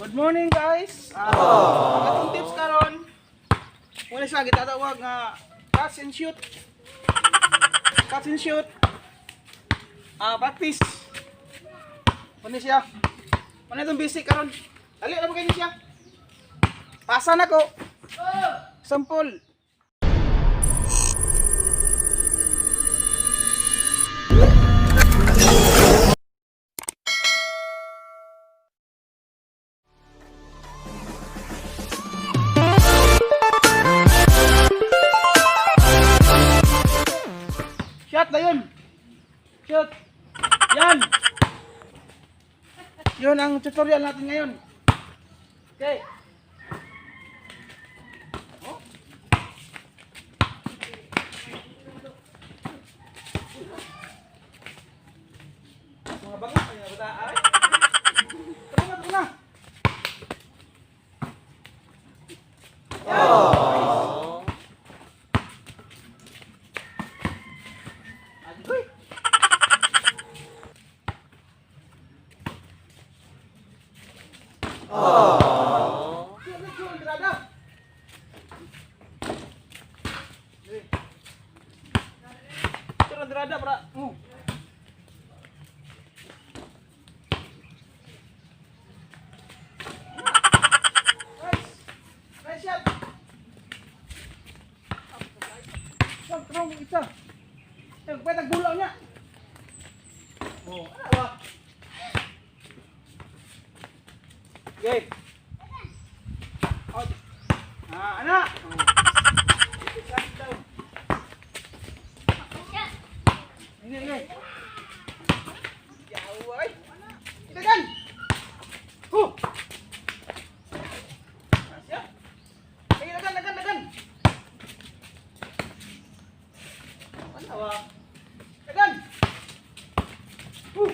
Good morning, guys. Ang atong tips karon muna sa gitatawag nga catch and shoot. Catch and shoot. Practice. Muna siya. Muna itong basic karon. Dali na mo kayo siya. Pasa na ko. Sample. Shot na yun. Shoot. Yan. Yun ang tutorial natin ngayon. Okay. Oh. Mga bago, ay mga bata, ay. Tara na, tara na. Yan. Agoy. Andrada para. Oh. Nice. Nice shot. Shot, throw isa. Eh, pwede gulaw niya. Oh, ano ba? Okay. Out. Ah, ana. Oh. Shot down. Ini, ini. Jauh, ay. Itagan. Huh. Siap. Sige, dagan, dagan, dagan. Ano ba? Dagan. Huh.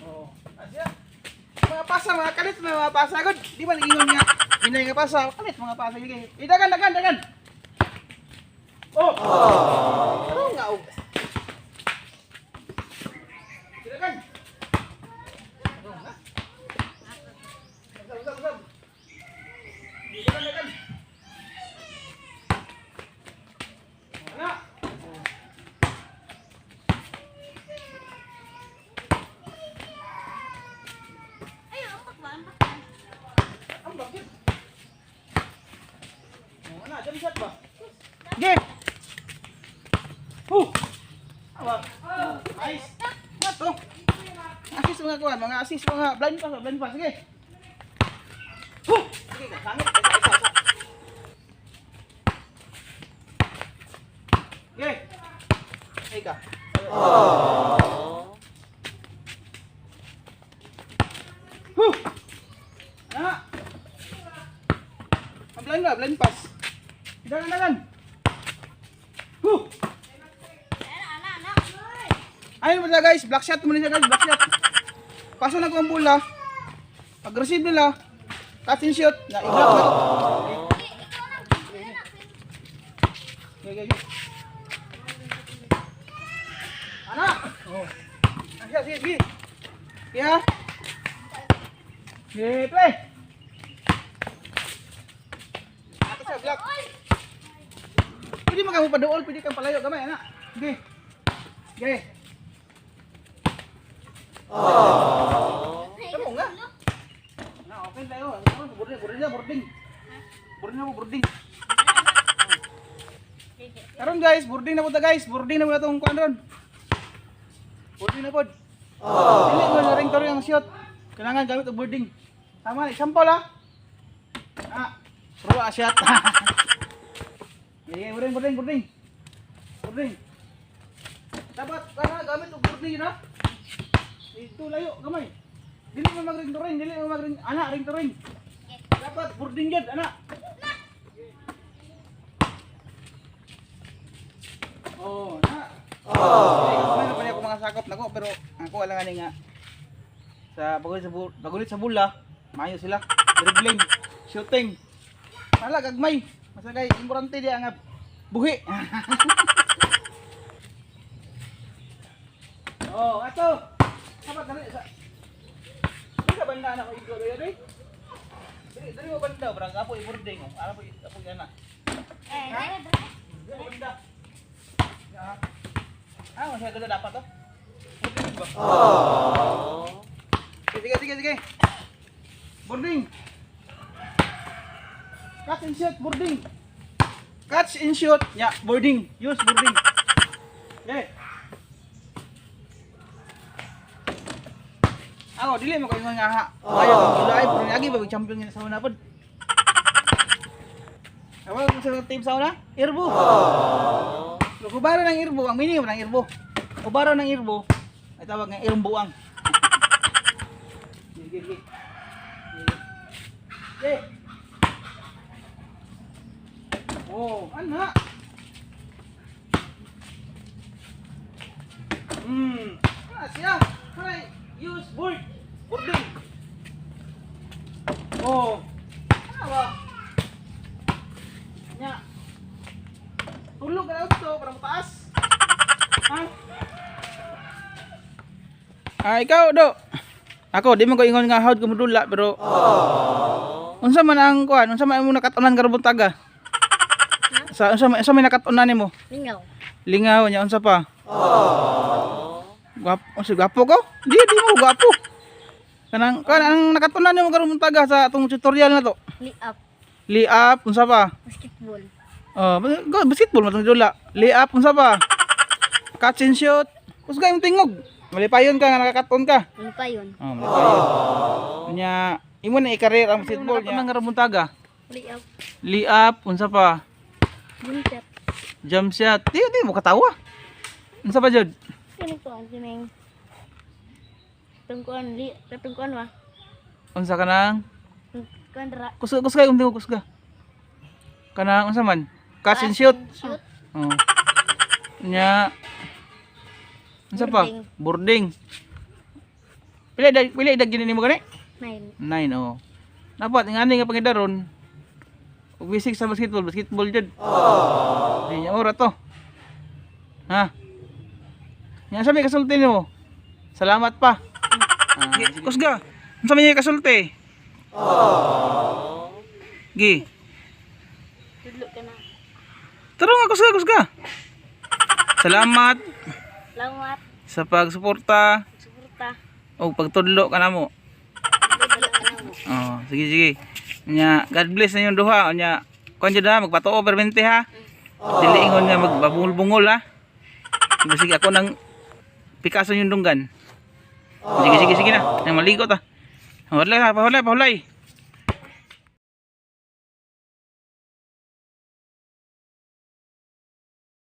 Oh, asya. Mga pasa, mga kalit, may mga pasa gud. Di ba ingon nga? Hinay nga pasa, kalit mga pasa sige. Idagan, dagan, dagan. Oh. Ano nga og? Idagan. Ano nga? Usab, usab, usab. Dagan, dagan. Ana. Oh. Ay, ambak ba? Ambak ba? Ang bakit? Oh, ana, jump shot ba? Game. Huh. Awa. Nice. Ano to? Assist mga kuan, mga assist, mga blind pass, blind pass. Sige. Huh. Sige, sangit. Isa, isa, isa. Sige. Ay ka. Huh. Ana. Ang blind ba? Blind pass. Dagan, dagan. Huh. Ana, ana, ana. Ayun mo siya, guys, black shot mo na siya, guys, black shot. Paso na ko ang bola. Pag-receive nila, catch and shoot, na i-block na. Ikaw na. Ana. Okay, okay, okay. Ana! Oh. Ah, sige, sige, sige. Sige ha. Sige, play. Ato sa block. Pwede man ka paduol, pwede kang palayo gamay, ana. Sige. Sige. Tamo nga. Na, okay tayo. Ano, boarding, boarding na, boarding. Boarding na po, boarding. Karon guys, boarding na po ta, guys. Boarding na po na tong kuan ron. Boarding na pod. Dili mo na ring ang shot. Kailangan gamit og boarding. Tama na, example ha. Ah, pro a shot. Sige, boarding, boarding, boarding. Boarding. Dapat kana gamit og boarding yun ha. Dito layo gamay. Dili mo mag-ring to ring, dili mo mag-ring ana ring to ring. Dapat boarding gyud ana. Oh, na. Oh. Ay, pa niya ako mga sakop nako pero ako wala nga ni nga sa pagulit sa pagulit sa bula, maayo sila. Dribbling, shooting. Wala gagmay. Masagay importante di ang buhi. Oh, ato. Dapat dali sa. Di ka. banda anak ko igo diri. Diri diri mo banda brang apo i-boarding oh. Ara po apo yana. Eh, dere, dere. Diri banda. Ya. Ah, masih ada dapat to. Boarding ba? Oh. Sige, sige, sige. Boarding. Catch and shoot, boarding. Catch and shoot. Ya, boarding. Use boarding. Okay. Ako, dili mo kayo nga ha. Ayaw, oh. Ay, pero lagi ba champion nga sa una pod. Awa kung sa team sa una, Irbo. Oh. Kubaro ng Irbo, ang meaning ng Irbo. Kubaro ng Irbo, ay tawag nga Irboang. Sige, sige. Sige. Oh, ana. Ah, siya. Aray, use board. Boarding. Oh. Ano ba? Nya. Tulog ka na ito para mataas. Ha? Ah, ikaw do. Ako di man ko ingon nga hawd kumudula pero unsa man ang kuan, unsa man imong nakat-unan karon buntaga? Sa unsa may nakat-unan nimo? Lingaw. Lingaw nya unsa pa? Gwapo, unsa gwapo ko? Di di mo gwapo. Kanang kan ang nakat-unan nimo karon buntaga sa atong tutorial na to. Lay up. Lay up unsa pa? Basketball. Oh, go basketball man tong dula. Lay up unsa pa? Catch and shoot. Kusga imong tingog. Malipayon ka nga nakakaton ka. Ano pa yun? Oh, malipayon. Nya imo na i-career ang basketball nya. Nakatunang buntaga. Lay up. Lay up unsa pa? Buntet. Jump shot. Di di mo katawa. Unsa pa jud? Kini ko ang kining. Tungkuan li, tungkuan wa. Unsa kanang? Kuan ra. Kusga kusga imong tingog kusga. Kanang unsa man? Catch and shoot. Shoot. Oh. Nya unsa pa? Boarding. Boarding. Pila edad gini nimo gani? 9. 9 oh. Dapat ngani nga pangidaron. Og basic sa basketball, basketball jud. Oh. Di nya ora to. Ha? Nya sa may kasulti nimo. Salamat pa. Ah, kusga. Unsa may kasulti? Oh. Gi. Tudlo ka na. Taro nga kusga, kusga. Salamat Salamat. sa pagsuporta Suporta. o pagtudlo kanamo. Tudlo ka na mo. Oh, sige sige. Nya, God bless na yung duha. Nya, kuan jud ha, magpatuo permente ha. Dili ingon nga magbungol-bungol ha. Sige, sige ako nang Picasso yung dunggan. Sige sige sige na. Nang maligo ta. Pahulay ha, pahulay, pahulay.